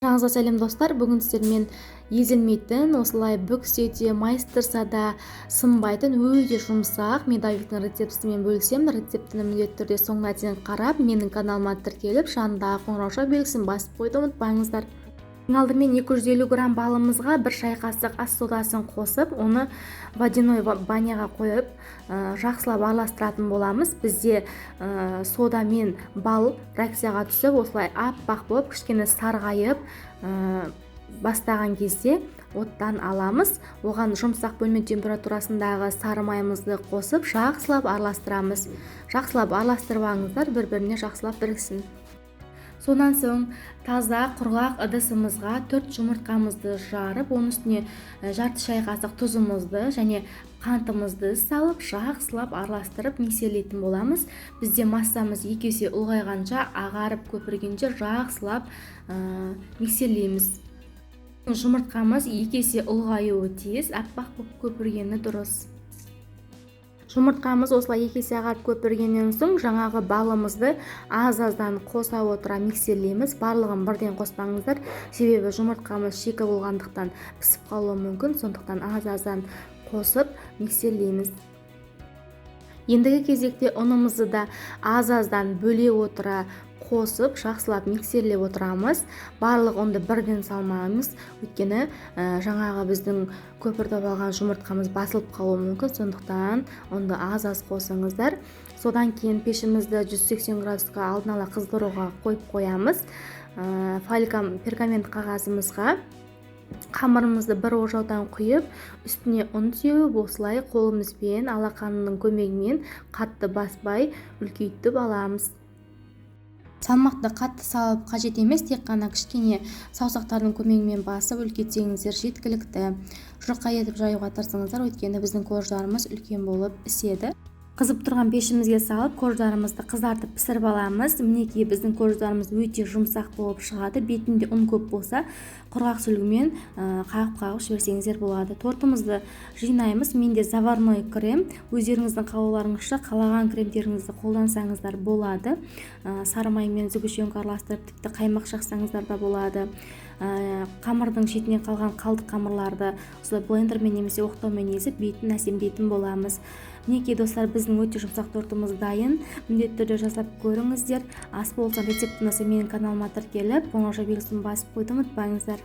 Баршаңызға сәлем, достар! Бүгін сіздермен езілмейтін, осылай бүксе де, майыстырса да сынбайтын өте жұмсақ медовиктің рецептісімен бөлісемін. Рецептіні міндетті түрде соңына дейін қарап, менің каналыма тіркеліп, жанындағы қоңырауша белгісін басып қоюды ұмытпаңыздар. Ең алдымен 250 грамм балымызға 1 шай қасық ас содасын қосып, оны водяной баняға қойып, жақсылап араластыратын боламыз. Бізде сода мен бал реакцияға түсіп, осылай аппақ болып, кішкене сарғайып бастаған кезде оттан аламыз. Оған жұмсақ бөлме температурасындағы сары майымызды қосып, жақсылап араластырамыз. Жақсылап араластырып алыңыздар, бір-біріне жақсылап біріксін. Сонан соң таза құрғақ ыдысымызға 4 жұмыртқамызды жарып, оның үстіне жарты шай қасық тұзымызды және қантымызды салып, жақсылап араластырып миксерлейтін боламыз. Бізде массамыз 2 есе ұлғайғанша, ағарып көпіргенше жақсылап миксерлейміз. Жұмыртқамыз 2 есе ұлғаюы тиіс, аппақ болып көпіргені дұрыс. Жұмыртқамыз осылай 2 есе ағарып көпіргеннен соң жаңағы балымызды аз-аздан қоса отыра миксерлейміз. Барлығын бірден қоспаңыздар, себебі жұмыртқамыз шикі болғандықтан пісіп қалуы мүмкін, сондықтан аз-аздан қосып миксерлейміз. Ендігі кезекте ұнымызды да аз-аздан бөле отыра қосып, жақсылап миксерлеп отырамыз. Барлық ұнды бірден салмаймыз, өйткені жаңағы біздің көпіртіп алған жұмыртқамыз басылып қалуы мүмкін, сондықтан ұнды аз-аз қосыңыздар. Содан кейін пешімізді 180 градусқа алдын ала қыздыруға қойып қоямыз. Фольга, пергамент қағазымызға қамырымызды бір ожаудан құйып, үстіне ұн сеуіп, осылай қолымызбен, алақанның көмегімен қатты баспай үлкейтіп аламыз. Салмақты қатты салып қажет емес, тек қана кішкене саусақтардың көмегімен басып үлкейтсеңіздер жеткілікті. Жұқа етіп жаюға тырысыңыздар, өйткені біздің корждарымыз үлкен болып іседі. Қызып тұрған пешімізге салып, корждарымызды қызартып пісіріп аламыз. Мінекей, біздің корждарымыз өте жұмсақ болып шығады. Бетінде ұн көп болса, құрғақ сүлгімен қағып-қағып жіберсеңіздер болады. Тортымызды жинаймыз. Менде заварной крем. Өздеріңіздің қалауларыңызша қалаған кремдеріңізді қолдансаңыздар болады. Сары май мен сгущенка араластырып, тіпті қаймақ жақсаңыздар да болады. Қамырдың шетінен қалған қалдық қамырларды осылай блендермен немесе оқтаумен езіп, бетін әсемдейтін боламыз. Мінекей, достар, біздің өте жұмсақ тортымыз дайын. Міндетті түрде жасап көріңіздер. Ас болсын, рецепт ұнаса, менің каналыма тіркеліп, қоңырауша белгісін басып қоюды ұмытпаңыздар.